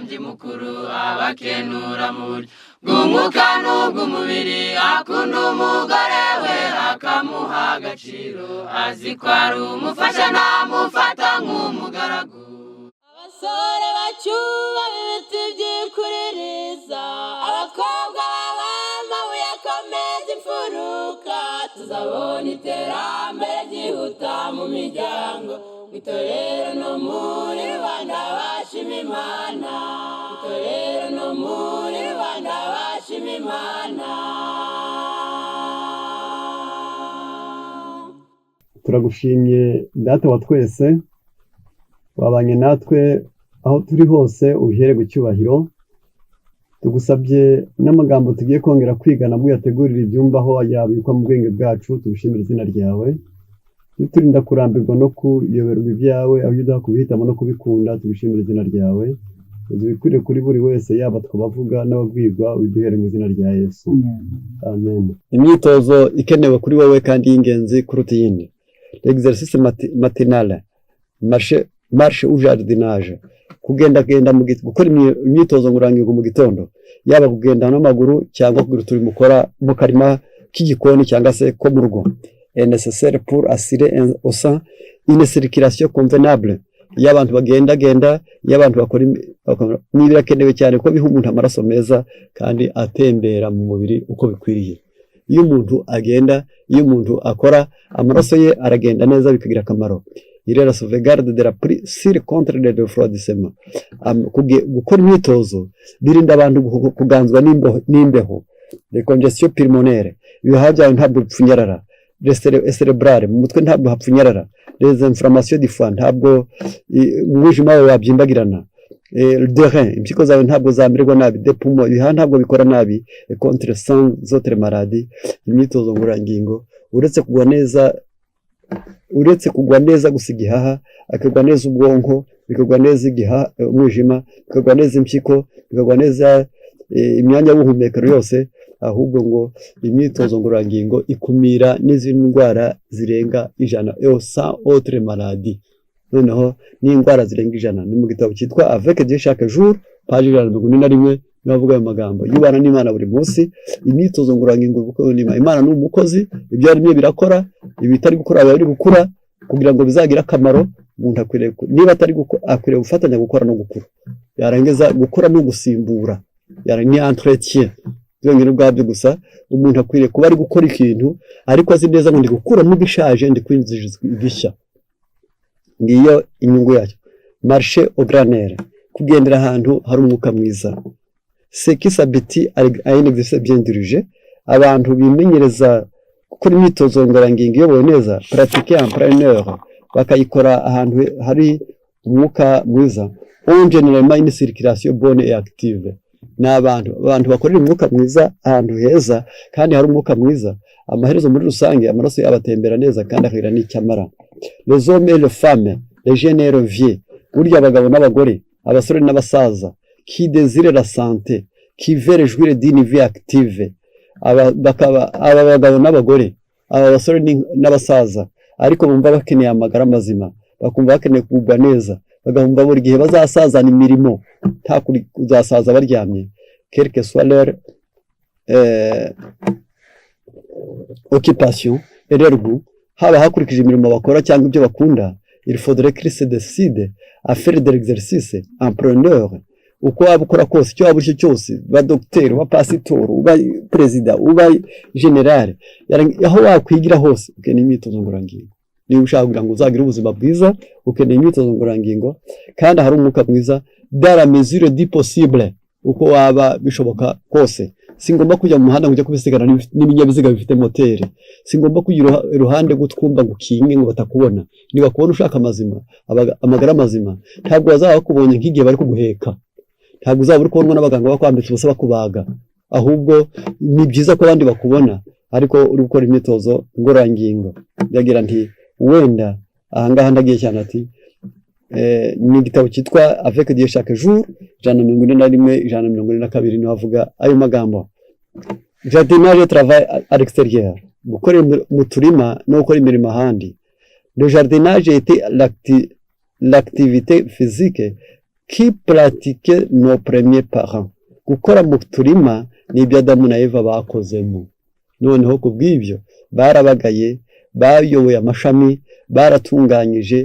Umutambyi mukuru abakenura mu buryo bw'umwuka n'ubw'umubiri. Akunda umugore we, akamuha agaciro, azi ko ari umufasha, namufata nk'umugaragu. Abasore bacyubaha ibiti byikuririza, abakobwa baba amabuye akomeza imfuruka. Tuzabona iterambere ryihuta mu miryango, mu itorero no muri rubanda bashima Imana, mu itorero no muri rubanda bashima Imana. Turagushimye, Data wa twese, wabanye natwe aho turi hose, ubihererwe icyubahiro. Tugusabye n'amagambo tugiye kongera kwiga nabwo uyategurira ibyumba aho yabikwa mu bwenge bwacu, tubishimire izina ryawe. Turinda kurambirwa no kuyoberwa ibyawe, aho uduha kubihitamo no kubikunda, tubishimire izina ryawe. Uzibikwiriye kuri buri wese, yaba twabavuga n'ababwirwa, ubiduhere mu izina rya Yesu, amen. Imyitozo ikenewe kuri wowe kandi y'ingenzi kuruta iyindi: l'exercice matinal, marche, marche ou jardinage, kugendagenda gukora imyitozo ngororangingo mu gitondo, yaba kugenda n'amaguru cyangwa kugira uturimo ukora mu karima k'igikoni cyangwa se ko mu rugo, est nécessaire pour assurer au sang une circulation convenable. Iyo abantu bagendagenda, iyo abantu bakora, ni birakenewe cyane ko biha umuntu amaraso meza kandi atembera mu mubiri uko bikwiriye. Iyo umuntu agenda, iyo umuntu akora, amaraso ye aragenda neza, bikagira akamaro. Il est la sauvegarde de la plus sûre contre le refroidissement. Gukora imyitozo birinda abantu kuganzwa n'imbeho, les congestion pulmonaire, ibihaha byawe ntabwo bipfunyarara, les cérébrale, mu mutwe ntabwo hapfunyarara, les inflammations du foie, ntabwo umwijima wawe wabyimbagirana, de rein, impyiko zawe ntabwo zamererwa nabi, de poumon, ibihaha ntabwo bikora nabi, et contre 100 autres maladies. Imyitozo ngororangingo, uretse kugwa neza gusa igihaha, akagwa neza ubwonko, bikagwa neza igihaha, umwijima, bikagwa neza impyiko, bikagwa neza imyanya y'ubuhumekero yose, ahubwo ngo imyitozo ngororangingo ikumira n'izindi ndwara zirenga 100, et 100 autres maladies. Noneho n'indwara zirenga 100. Ni mu gitabo cyitwa Avec Dieu chaque jour, page 141, niho avuga ayo magambo. Iyo ubana n'Imana buri munsi, imyitozo ngororangingo kuko n'Imana, Imana ni umukozi, ibyo yaremye birakora, ibitari gukora biba biri gukura kugira ngo bizagire akamaro. Umuntu akwiriye niba atari akwiriye gufatanya gukora no gukura. Yarangiza gukora no gusimbura, ni entretien byonyine ubwabyo gusa. Umuntu akwiriye kuba ari gukora ikintu ariko azi neza ngo ndi gukuramo igishaje, ndi kwinjiza igishya. Ngiyo inyungu yacyo. Marche au grand air, kugendera ahantu hari umwuka mwiza. Ceux qui s'habituent à un exercice bien dirigé, abantu bimenyereza gukora imyitozo ngororangingo iyobowe neza, pratiqué en plein air, bakayikora ahantu hari umwuka mwiza, ont généralement une circulation bonne et active. Ni abantu bakorera umwuka mwiza, ahantu heza kandi hari umwuka mwiza, amaherezo muri rusange amaraso yabo atembera neza kandi akagira n'icyo amara. Les hommes et les femmes, les jeunes et les vieux, burya abagabo n'abagore, abasore n'abasaza, qui désirent la santé, qui veulent jouir d'une vie active, aba bakaba aba bagabo n'abagore, aba basore n'abasaza, ariko bumva bakeneye amagara mazima, bakumva bakeneye kugubwa neza, bagahumva buri gihe bazasazana imirimo, nta kuzasaza baryamye, quelle que soit leur occupation et leur goût, haba hakurikije imirimo bakora cyangwa ibyo bakunda, il faudrait qu'ils se décident à faire de l'exercice en plein air. Uko waba ukora kose, icyo waba uri cyo cyose, uba dogiteri, uba pasitori, uba perezida, uba generale, aho wakwigira hose, ukeneye imyitozo ngororangingo. Niba ushaka kugira ngo uzagire ubuzima bwiza, ukeneye imyitozo ngororangingo kandi hari umwuka mwiza, dans la mesure du possible, uko waba bishoboka kose. Si ngomba kujya mu muhanda ngo ujye kubisigana n'ibinyabiziga bifite moteri, si ngomba kujya iruhande rw'utwumba ngo ukinge ngo batakubona. Niba kubona ushaka amazima, amagara mazima, ntabwo bazaba bakubonye nk'igihe bari kuguheka, ntabwo uzaba uri kubonwa n'abaganga bakwambitse ubusa bakubaga. Ahubwo ni byiza ko abandi bakubona ariko uri gukora imyitozo ngororangingo. Ndagira nti wenda ahangaha ndagiye cyane, ati ni igitabo cyitwa Avec Dieu chaque jour, 141, 142, niho avuga ayo magambo. Jardinage, travail à l'extérieur, gukora mu turima no gukora imirimo ahandi. Le jardinage était l'activité physique. que pratiquaient nos premiers parents. Gukora mu turima ni ibyo Adamu na Eva bakozemo. Noneho ku bw'ibyo barabagaye, bayoboye amashami, baratunganyije.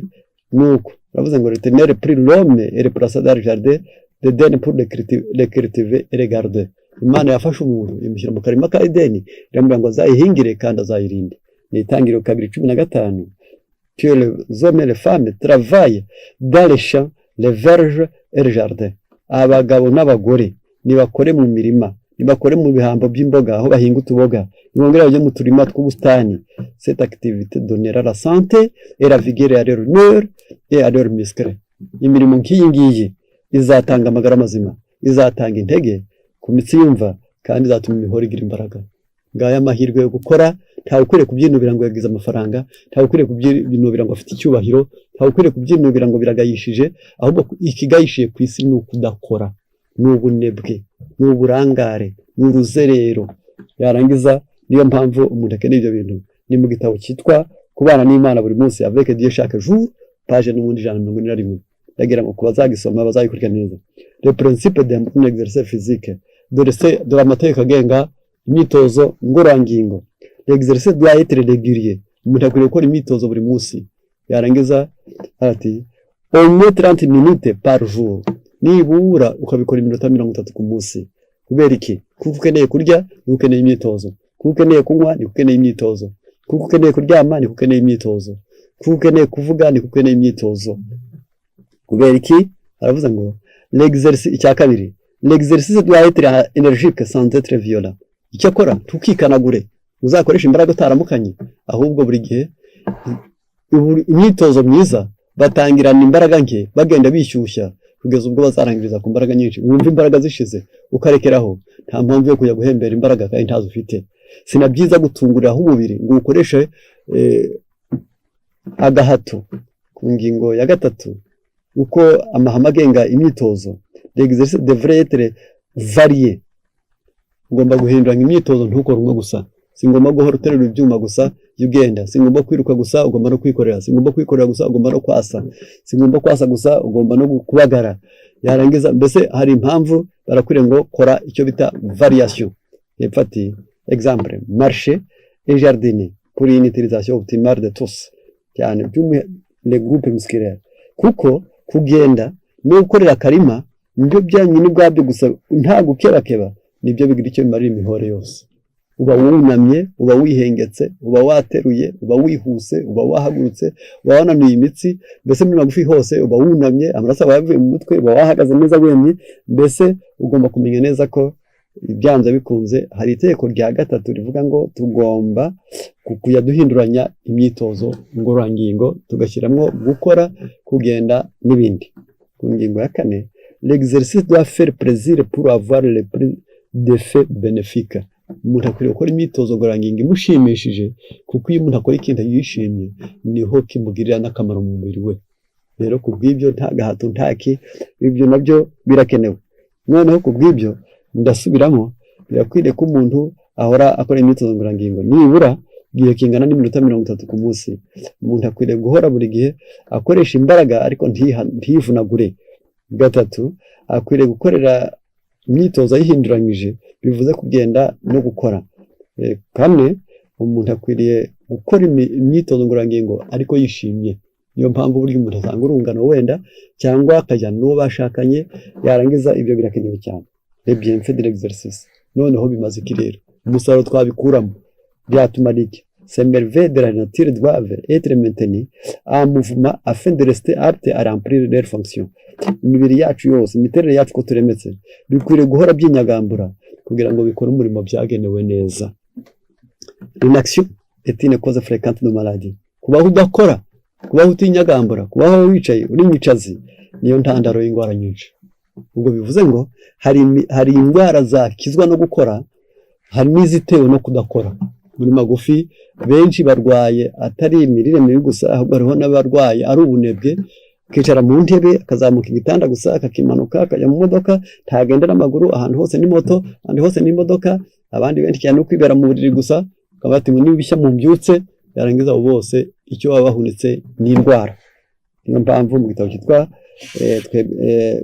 Nuko baravuze ngo: "L'Éternel prit l'homme et le plaça dans le jardin d'Éden pour le cultiver et le garder." Imana yafashe umuntu imushyira mu karima ka Edeni, iramubwira ngo azayihingire kandi azayirinde. Ni Itangiriro 2:15. Que les hommes et les femmes travaillent dans les champs, les vergers et les jardins. Abagabo n'abagore nibakore mu mirima, nibakore mu bihambo by'imboga aho bahinga utuboga, nibongere bajye mu turima tw'ubusitani. Cette activité donnera la santé et la vigueur à leur nerfs et à leurs muscles. Imirimo nk'iyi ngiyi izatanga amagara mazima, izatanga intege ku mitsi yumva, kandi izatuma imihoro igira imbaraga. Ngaya amahirwe yo gukora. Ntawe ukwiriye kubyinubira ngo yagize amafaranga, ntawe ukwiriye kubyinubira ngo afite icyubahiro, ntawe ukwiriye kubyinubira ngo biragayishije. Ahubwo ikigayishiye ku isi ni ukudakora, ni ubunebwe, ni uburangare, ni uruzerero. Yarangiza, niyo mpamvu umuntu akeneye ibyo bintu. Ni mu gitabo cyitwa Kubana n'Imana buri munsi, Avec Dieu chaque jour, page n'ubundi 141. Ndagira ngo ku bazagisoma bazayikurikira neza. Le principe d'un bon exercice physique. Dore se, dore amategeko agenga imyitozo ngororangingo. L'exercice doit être régulier. Umuntu akwiriye gukora imyitozo buri munsi. Yarangiza ati: "Au moins 30 minutes par jour." Nibura ukabikora iminota 30 ku munsi. Kubera iki? Kuko ukeneye kurya niko ukeneye imyitozo, kuko ukeneye kunywa niko ukeneye imyitozo, kuko ukeneye kuryama niko ukeneye imyitozo, kuko ukeneye kuvuga niko ukeneye imyitozo. Kubera iki? Aravuze ngo l'exercice, icya kabiri, l'exercice doit être énergique sans être violent. Icyakora ntukikanagure, uzakoresha imbaraga utaramukanye. Ahubwo buri gihe imyitozo myiza batangirana imbaraga nke, bagenda bishyushya kugeza ubwo bazarangiriza ku mbaraga nyinshi. Wumva imbaraga zishize ukarekeraho. Nta mpamvu yo kujya guhembera imbaraga kandi ntazo ufite. Si na byiza gutunguriraho umubiri ngo uwukoreshe agahato. Ku ngingo ya gatatu, uko amahame agenga imyitozo: l'exercice devrait être varié. Ugomba guhinduranya imyitozo, ntukore umwe gusa. Si ngombwa guhora uterura ibyuma gusa iyo ugenda, si ngombwa kwiruka gusa, ugomba no kwikorera. Si ngombwa kwikorera gusa, ugomba no kwasa. Si ngombwa kwasa gusa, ugomba no kubagara. Yarangiza, mbese hari impamvu barakwiriye ngo kora icyo bita variation. Hepfo ati: "Exemple, marcher et jardiner pour une utilisation optimale de tous cyane les groupes musculaires." Kuko kugenda no gukorera akarima nibyo byanyine ubwabyo gusa, nta gukebakeba, nibyo bigira icyo bimarira imihore yose. Uba wunamye, uba wihengetse, uba wateruye, uba wihuse, uba wahagurutse, uba wananuye imitsi. Mbese muri magufi hose uba wunamye, amaraso aba yavuye mu mutwe, uba wahagaze neza wemye. Mbese ugomba kumenya neza ko byanze bikunze hari itegeko rya gatatu rivuga ngo tugomba kujya duhinduranya imyitozo ngororangingo, tugashyiramo gukora, kugenda n'ibindi. Ku ngingo ya kane: l'exercice doit faire plaisir pour avoir le plus d'effet bénéfique. Umuntu akwiriye gukora imyitozo ngororangingo imushimishije, kuko iyo umuntu akora ikintu yishimye niho kimugirira n'akamaro mu mubiri we. Rero ku bw'ibyo nta gahato, ntaki, ibyo nabyo birakenewe. Noneho ku bw'ibyo ndasubiramo: birakwiriye ko umuntu ahora akora imyitozo ngororangingo nibura igihe kingana n'iminota 30 ku munsi. Umuntu akwiriye guhora buri gihe akoresha imbaraga ariko ntiyivunagure. Gatatu, akwiriye gukorera imyitozo ayihinduranyije, bivuze kugenda no gukora. Kane, umuntu akwiriye gukora imyitozo ngororangingo ariko yishimye. Niyo mpamvu burya umuntu asanga urungano wenda cyangwa akajyana n'uwo bashakanye. Yarangiza, ibyo birakenewe cyane. Les bienfaits de l'exercice. Noneho bimaze iki rero? Umusaruro twabikuramo byatumara iki? Ces merveilles de la nature doivent être maintenues en mouvement afin de rester aptes à remplir leurs fonctions. Imibiri yacu yose, imiterere yacu uko turemetse, bikwiriye guhora byinyagambura kugira ngo bikore umurimo byagenewe neza. L'inaction est une cause fréquente de maladie. Kubaho udakora, kubaho utinyagambura, kubaho wicaye uri mwicazi, niyo ntandaro y'indwara nyinshi. Ubwo bivuze ngo hari indwara zakizwa no gukora, hari n'izitewe no kudakora. Muri magufi, benshi barwaye atari imirire mibi gusa, ahubwo hariho n'abarwaye ari ubunebwe. Akicara mu ntebe, akazamuka igitanda gusa, akakimanuka, akajya mu modoka, ntagenda n'amaguru, ahantu hose ni moto, ahandi hose ni imodoka. Abandi benshi cyane no kwibera mu buriri gusa, bakaba bati ngo nibishya mu mbyutse. Yarangiza, abo bose icyo baba bahunitse ni indwara. Niyo mpamvu mu gitabo cyitwa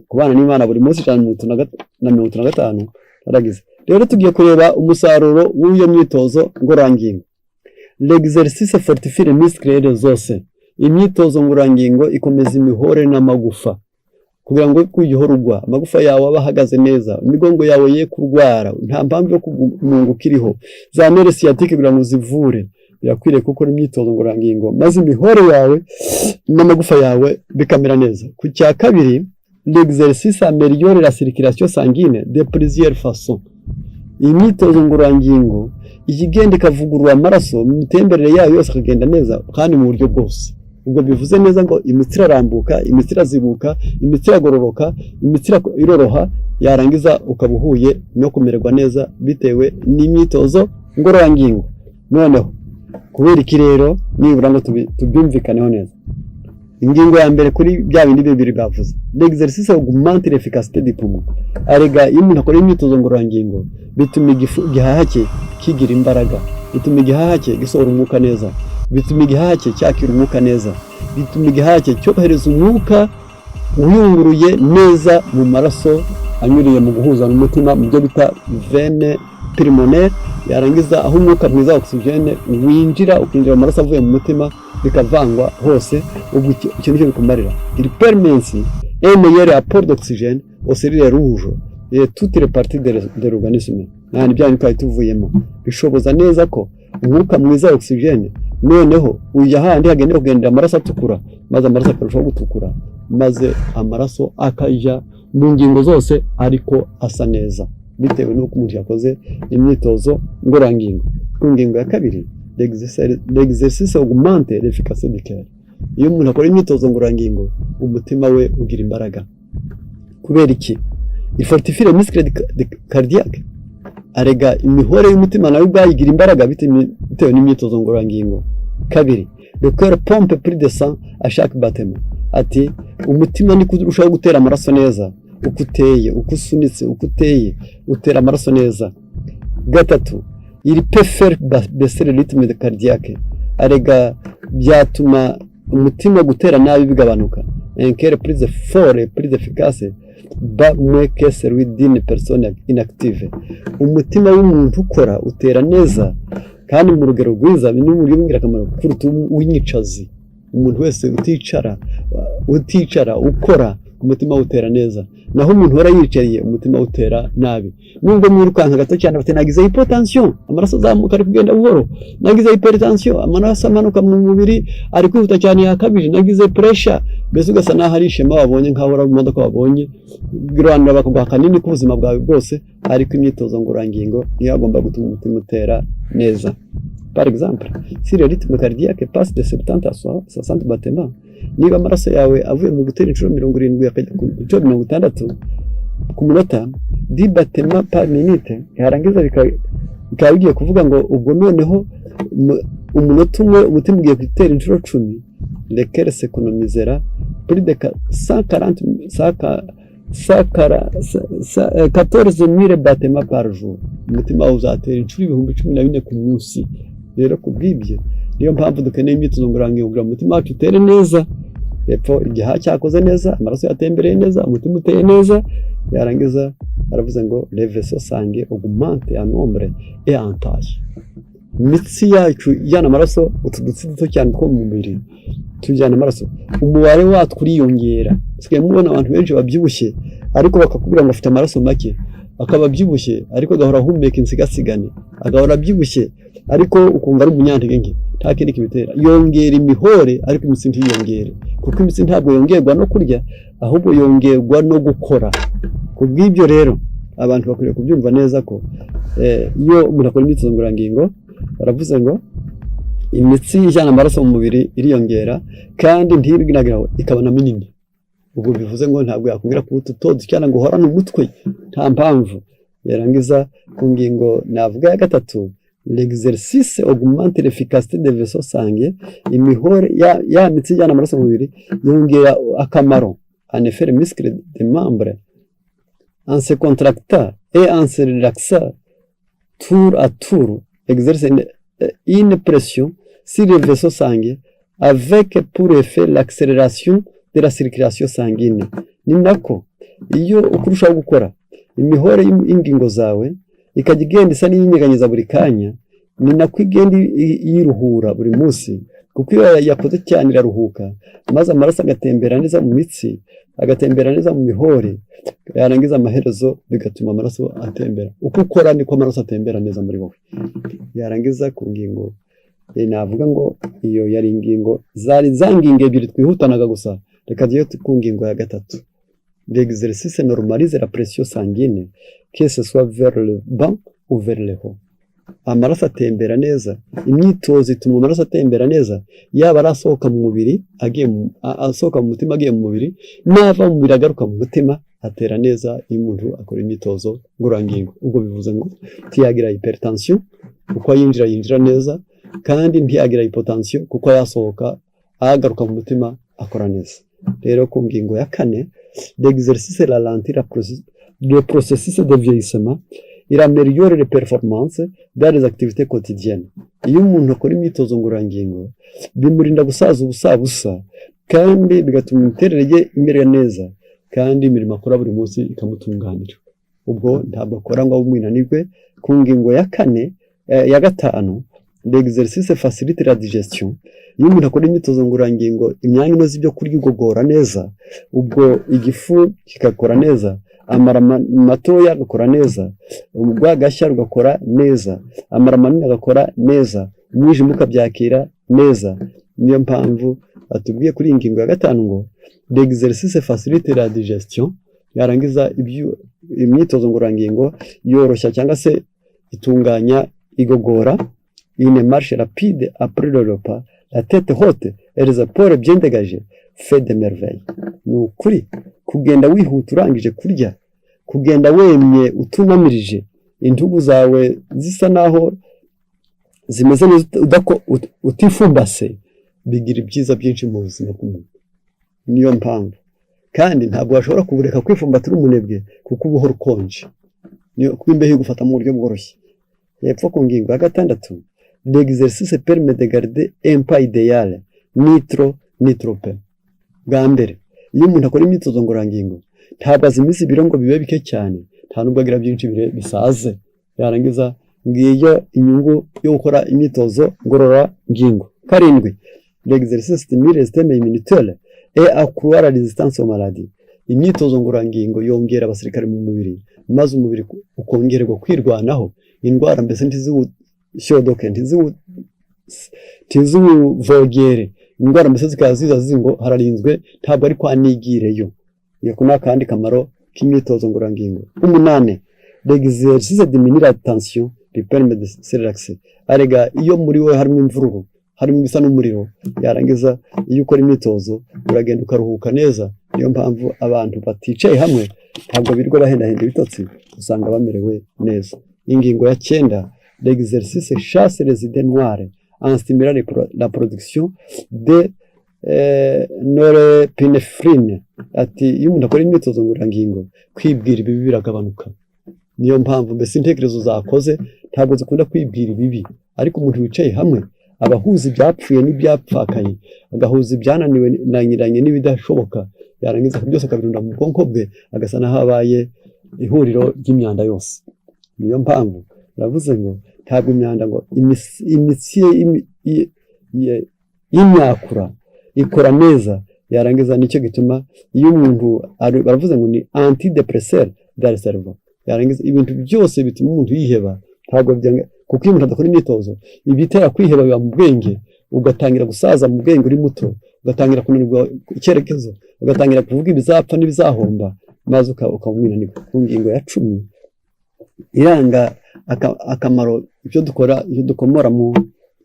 Kubana n'Imana buri munsi, 135 naragize. Rero tugiye kureba umusaruro w'iyo myitozo ngororangingo. L'exercice fortifie les muscles zose. Imyitozo ngororangingo ikomeza imihore n'amagufa, kugira ngo kujya ugwa amagufa yawe aba ahagaze neza, imigongo yawe ye kurwara, nta mpamvu yo kumunguka iriho, za nerfs sciatiques kugira ngo zivure. Birakwiriye gukora imyitozo ngororangingo, maze imihore yawe n'amagufa yawe bikamera neza. Ku cya kabiri, l'exercice améliore la circulation sanguine de plusieurs façons. Iyi myitozo ngororangingo ijya igenda ikavugurura amaraso mu mitemberere yayo yose, akagenda neza kandi mu buryo bwose. Ubwo bivuze neza ngo imitsi irarambuka, imitsi irazibuka, imitsi iragororoka, imitsi iroroha, yarangiza ukaba uhuye no kumererwa neza bitewe n'imyitozo ngororangingo. Noneho kubera iki rero? Nibura ngo tubyumvikaneho neza, ingingo ya mbere kuri bya bindi bibiri bavuze, l'exercice augmente l'efficacité du poumon. Arega iyo umuntu akora imyitozo ngororangingo, bituma igifu, igihaha cye kigira imbaraga, bituma igihaha cye gisohora umwuka neza, bituma igihaha cye cyakira umwuka neza, bituma igihaha cye cyohereza umwuka uyunguruye neza mu maraso anyuriye mu guhuza n'umutima, mu byo bita veine pulmonaire. Yarangiza aho umwuka mwiza wa oxygène winjira, ukinjira mu maraso avuye mu mutima, bikavangwa hose. Ubwo icyo nicyo bikumarira. Il permet un meilleur apport d'oxygène aux cellules rouges et toutes les parties de l'organisme. Nta bya bindi twari tuvuyemo, bishoboza neza ko umwuka mwiza wa oxygène noneho ujya hahandi hagenewe kugendera amaraso atukura, maze amaraso akarushaho gutukura, maze amaraso akajya mu ngingo zose ariko asa neza, bitewe n'uko umuntu yakoze imyitozo ngororangingo. Ku ngingo ya kabiri, l'exercice augmente l'efficacité du cœur. Iyo umuntu akora imyitozo ngororangingo, umutima we ugira imbaraga. Kubera iki? Il fortifie les muscles cardiaques. Arega imihore y'umutima nawe ubwayo igira imbaraga bitewe n'imyitozo ngororangingo. Kabiri, le cœur pompe plus de sang à chaque battement. Ati umutima ni urushaho gutera amaraso neza, uko uteye, uko usunitse, uko uteye, utera amaraso neza. Gatatu, il peut faire baisser le rythme cardiaque. Arega byatuma umutima gutera nabi bigabanuka. Un cœur plus fort et plus efficace bat moins que celui d'une personne inactive. Umutima w'umuntu ukora utera neza kandi mu rugero rwiza, ni mu buryo bw'ingirakamaro kuruta uw'inyicazi. Umuntu wese uticara ukora, umutima utera neza, naho umuntu uhora yicariye, umutima utera nabi. Nubwo mwirukanka gato cyane, bati nagize hypotension, amaraso azamuka ari kugenda buhoro, nagize hypertension, amaraso amanuka mu mubiri ari kwihuta cyane yakabije, nagize pressure, mbese ugasa naho ari ishema wabonye, nkaho uri mu modoka wabonye rwanda, bakaguha kanini k'ubuzima bwawe bwose. Ariko imyitozo ngororangingo niyo agomba gutuma umutima utera neza. Par exemple, si le rythme cardiaque passe de 70 à 60 battements, niba amaraso yawe avuye mu gutera inshuro 70 akajya ku nshuro 60 ku munota, 10 battements par minute, yarangiza bikaba bigiye kuvuga ngo ubwo noneho umunota umwe umutima ugiye gutera inshuro 10, le cœur s'économisera plus de 140 14 000 battements par jour. Umutima wawe uzatera inshuro 14 000 ku munsi. Rero ku bw'ibyo, niyo mpamvu dukeneye imyitozo ngororangingo kugira ngo umutima wacu utere neza. Hepfo igihaha cyakoze neza, amaraso yatembereye neza, umutima uteye neza. Yarangiza aravuze ngo les vaisseaux sanguins augmentent en nombre et en taille. Imitsi yacu ijyana amaraso, utu dutsi duto cyane two mu mubiri tujyana amaraso, umubare watwo uriyongera. Usigaye mubona abantu benshi babyibushye, ariko bakakubwira ngo afite amaraso make, akaba abyibushye ariko agahora ahumeka insigasigane, agahora abyibushye ariko ukumva ari umunyantege nke. Nta kindi kibitera, yongera imihore ariko imitsi ntiyongere, kuko imitsi ntabwo yongerwa no kurya, ahubwo yongerwa no gukora. Ku bw'ibyo rero, abantu bakwiriye kubyumva neza ko iyo umuntu akora imyitozo ngororangingo, baravuze ngo imitsi ijyana amaraso mu mubiri iriyongera, kandi ntirigiraho ikaba na minini. Ubwo bivuze ngo ntabwo yakubwira kuba ututozi cyane ngo uhorane umutwe, nta mpamvu. Yarangiza ku ngingo navuga ya gatatu, l'exercice augmente l'efficacité des vaisseaux sanguins. Imihore ya mitsi ijyana amaraso mu mubiri yongera akamaro. En effet, les muscles des membres, en se contractant et en se relaxant tour à tour, exercent une pression sur les vaisseaux sanguins avec pour effet l'accélération de la circulation sanguine. Ni nako iyo uko urushaho gukora, imihore y'ingingo zawe ikajya igenda isa n'iyinyeganyeza buri kanya, ni nako igenda yiruhura buri munsi, kuko iyo yakoze cyane iraruhuka, maze amaraso agatembera neza mu mitsi, agatembera neza mu mihore, yarangiza amaherezo bigatuma amaraso atembera. Uko ukora niko amaraso atembera neza muri wowe. Yarangiza ku ngingo navuga ngo iyo yari ingingo, zari za ngingo ebyiri twihutanaga gusa. Reka tujye ku ngingo ya gatatu. L'exercice normalise la pression sanguine, que ce soit vers le bas ou vers le haut. Amaraso atembera neza, imyitozo ituma amaraso atembera neza, yaba ari asohoka mu mubiri agiye asohoka mu mutima agiye mu mubiri, n'ava mu mubiri agaruka mu mutima, atera neza iyo umuntu akora imyitozo ngororangingo. Ubwo bivuze ngo ntiyagira hypertension kuko yinjira yinjira neza, kandi ntiyagira hypotension kuko yasohoka agaruka mu mutima akora neza. Rero ku ngingo ya kane, l'exercice ralentit le processus de vieillissement, il améliore les performances dans les activités quotidiennes. Iyo umuntu akora imyitozo ngororangingo bimurinda gusaza ubusabusa, kandi bigatuma imiterere ye imera neza, kandi imirimo akora buri munsi ikamutunganira. Ubwo ntabwo akora ngo abe umunanirwe. Ku ngingo ya kane, ya gatanu, l'exercice facilite la digestion. Iyo umuntu akora imyitozo ngororangingo, imyanya inoza ibyo kurya igogora neza, ubwo igifu kigakora neza, amara matoya agakora neza, urwagashya rugakora neza, amara manini agakora neza, umwijima ukabyakira neza. Niyo mpamvu atubwiye kuri iyi ngingo ya gatanu ngo l'exercice facilite la digestion. Yarangiza ibyo imyitozo ngororangingo yoroshya cyangwa se itunganya igogora. Une marche rapide après le repas, la tête haute et les épaules bien dégagées, fait des merveilles. Ni ukuri, kugenda wihuta urangije kurya, kugenda wemye utunamirije, intugu zawe zisa naho zimeze neza, utifumbase, bigira ibyiza byinshi mu buzima bw'umuntu. Niyo mpamvu kandi ntabwo washobora kubureka kwifumbata uri umunebwe, kuko uba uhora ukonje, niyo kuko imbeho igufata mu buryo bworoshye. Hepfo ku ngingo ya gatandatu, l'exercice permet de garder un poids idéal, ni trop ni trop peu. Bwa mbere, iyo umuntu akora imyitozo ngororangingo ntabwo azimiza ibiro ngo bibe bike cyane, nta nubwo agira byinshi bisaze. Yarangiza ngiyo inyungu yo gukora imyitozo ngororangingo. Karindwi, l'exercice stimule le système immunitaire et accroît la résistance aux maladies. Imyitozo ngororangingo yongera abasirikare mu mubiri, maze umubiri ukongererwa kwirwanaho, indwara mbese ntiziwushodoke, ntiziwuvogere. Indwara mbese zikaba ziza zizi ngo hararinzwe, ntabwo ari kwa nigireyo. Iyo ni akandi kamaro k'imyitozo ngororangingo. Umunane, l'exercice diminue la tension, lui permet de se relaxer. Arega iyo muri wowe harimo imvururu, harimo ibisa n'umuriro, yarangiza iyo ukora imyitozo uragenda ukaruhuka neza. Niyo mpamvu abantu baticaye hamwe ntabwo birirwa bahendahenda ibitotsi, usanga bamerewe neza. Ingingo ya cyenda, l'exercice chasse les idées noires en stimulant la production de norépinéphrine. Ati iyo umuntu akora imyitozo ngororangingo, kwibwira ibibi biragabanuka. Niyo mpamvu mbese intekerezo zakoze ntabwo zikunda kwibwira ibibi, ariko umuntu wicaye hamwe aba ahuza ibyapfuye n'ibyapfakaye, agahuza ibyananiwe nanyiranye n'ibidashoboka, yarangiza byose akabirunda mu bwonko bwe, agasa n'aho habaye ihuriro ry'imyanda yose. Niyo mpamvu baravuze ngo ntabwo imyanda, ngo imitsi ye y'imyakura ikora neza. Yarangiza nicyo gituma iyo umuntu baravuze ngo ni antidépresseur dans le cerveau. Yarangiza ibintu byose bituma umuntu yiheba ntabwo byanga, kuko iyo umuntu adakora imyitozo, ibitera kwiheba biba mu bwenge, ugatangira gusaza mu bwenge uri muto, ugatangira kunanirwa icyerekezo, ugatangira kuvuga ibizapfa n'ibizahomba, maze ukaba umwinanirwa. Ku ngingo ya 10 iranga akamaro ibyo dukora, ibyo dukomora mu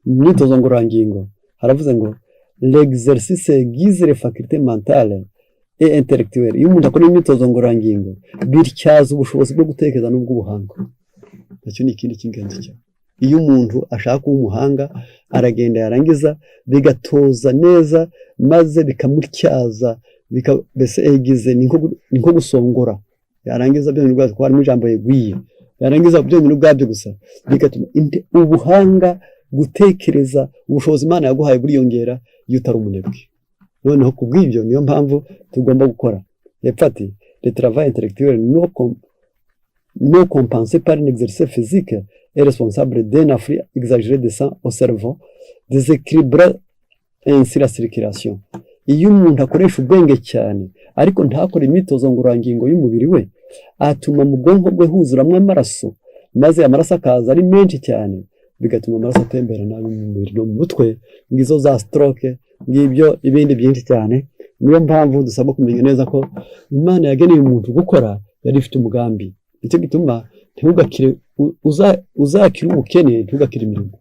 myitozo ngororangingo, haravuze ngo l'exercice aiguise les facultés mentales et intellectuelles. Iyo umuntu akora imyitozo ngororangingo bityaza ubushobozi bwo gutekereza n'ubw'ubuhanga. Nacyo ni ikindi cy'ingenzi cyane. Iyo umuntu ashaka kuba umuhanga aragenda, yarangiza bigatoza neza, maze bikamutyaza, mbese aiguiser ni nko gusongora. Yarangiza byonyine ubwabyo, kuko harimo ijambo aiguille, yarangiza byonyine ubwabyo gusa bigatuma ubuhanga, gutekereza, ubushobozi Imana yaguhaye buriyongera iyo utari umunebwe. Noneho ku bw'ibyo niyo mpamvu tugomba gukora. Hepfo ati: "Le travail intellectuel non compensé par un exercice physique est responsable d'un afflux exagéré de sang au cerveau, déséquilibrant ainsi la circulation." Iyo umuntu akoresha ubwenge cyane ariko ntakore imyitozo ngororangingo y'umubiri we, atuma mu bwonko bwe huzuramo amaraso, maze amaraso akaza ari menshi cyane, bigatuma amaraso atembera nabi mu mubiri no mu mutwe. Ngizo za stroke, ngibyo ibindi byinshi cyane. Niyo mpamvu dusabwa kumenya neza ko Imana yageneye umuntu gukora, yari ifite umugambi. Nicyo gituma ntugakire uzakire ubukene, ntugakire imirimo,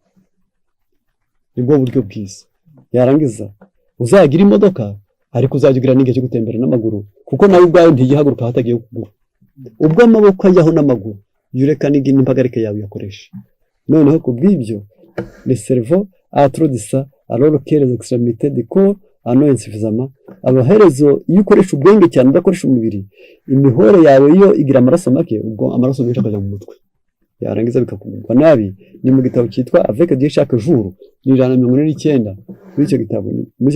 nibwo buryo bwiza. Yarangiza uzagira imodoka, ariko uzajya ugira n'igihe cyo gutembera n'amaguru, kuko nawe ubwawe ntigihaguruka hatagiye ukuguru. Ubwo amaboko ajyaho n'amaguru, jya ureka n'impagarike yawe uyakoresha. Noneho ku bw'ibyo, le cerveau a trop de sang alors que les extrémités du corps en ont insuffisamment. Amaherezo, iyo ukoresha ubwenge cyane udakoresha umubiri, imihore yawe yo igira amaraso make, ubwo amaraso menshi akajya mu mutwe, yarangiza bikakugwa nabi. Ni mu gitabo cyitwa Avec Dieu chaque jour, ni 149. Muri icyo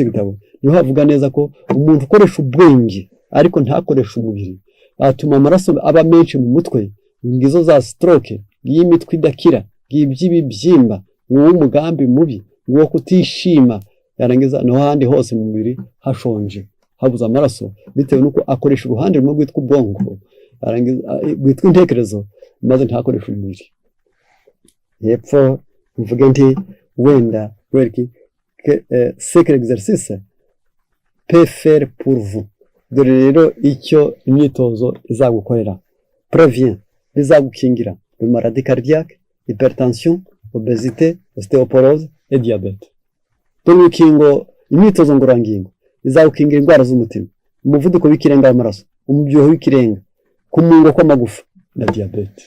gitabo niho havuga neza ko umuntu ukoresha ubwenge ariko ntakoreshe umubiri atuma amaraso aba menshi mu mutwe. Ngizo za stroke, ngiyi idakira, ngiby'ibibyimba, nguwo umugambi mubi, nguwo kutishima. Yarangiza naho ahandi hose mu mubiri hashonje, habuze amaraso, bitewe n'uko akoresha uruhande rumwe rwitwa ubwonko, yarangiza rwitwa intekerezo, maze ntakoreshe umubiri. Hepfo mvuge nti wenda kubera iki ce que l'exercice peut faire pour vous. Dore rero icyo imyitozo izagukorera: prévient, bizagukingira le maladie cardiaque, hypertension, obésité, ostéoporose et diabète. Dore urukingo: imyitozo ngororangingo izagukingira indwara z'umutima, umuvuduko w'ikirenga w'amaraso, umubyibuho w'ikirenga, kumungwa kw'amagufa na diyabete.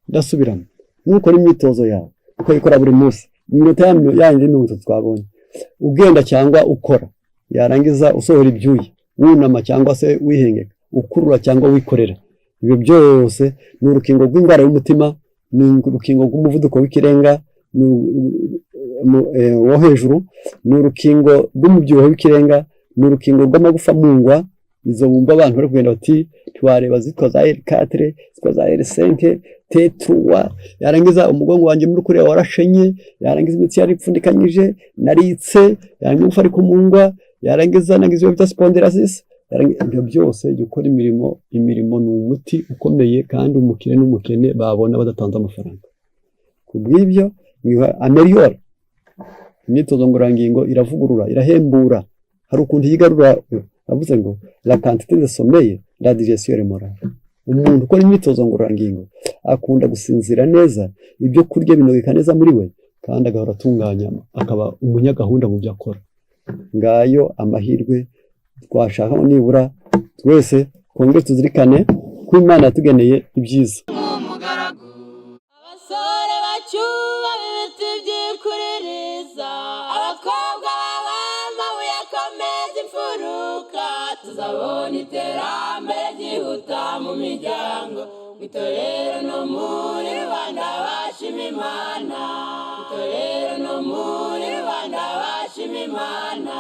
Ndasubiramo: nukora imyitozo yawe, ukayikora buri munsi iminota yandi 30 twabonye, ugenda cyangwa ukora, yarangiza usohora ibyuya, wunama cyangwa se wihengeka, ukurura cyangwa wikorera, ibyo byose ni urukingo rw'indwara y'umutima, ni urukingo rw'umuvuduko w'ikirenga wo hejuru, ni urukingo rw'umubyibuho w'ikirenga, ni urukingo rw'amagufa mungwa. Izo wumva abantu bari kugenda bati ntiwareba zitwa za L4, zitwa za L5, T3, yarangiza umugongo wanjye muri kuriya warashenye, yarangiza imitsi yari ipfundikanyije, naritse, yarangiza umugufa ari kumungwa, yarangiza nagize ibyo bita spondylosis. Ibyo byose, jya ukora imirimo. Imirimo ni umuti ukomeye, kandi umukire n'umukene babona badatanze amafaranga. Ku bw'ibyo, améliore, imyitozo ngororangingo iravugurura, irahembura, hari ukuntu yigarura. Avuze ngo la quantité de sommeil, la digestion, le moral. Umuntu ukora imyitozo ngororangingo akunda gusinzira neza, ibyo kurya binogeka neza muri we, kandi agahora atunganya, akaba umunyagahunda mu byo akora. Ngayo amahirwe twashaka, nibura twese twongere tuzirikane ko Imana yatugeneye ibyiza. Nk'umugaragu. Abasore bacyubaha ibiti byikuririza, abakobwa baba amabuye akomeza imfuruka, Tuzabona iterambere ryihuta mu miryango, mu itorero no muri rubanda bashima Imana, mu itorero no muri rubanda bashima Imana.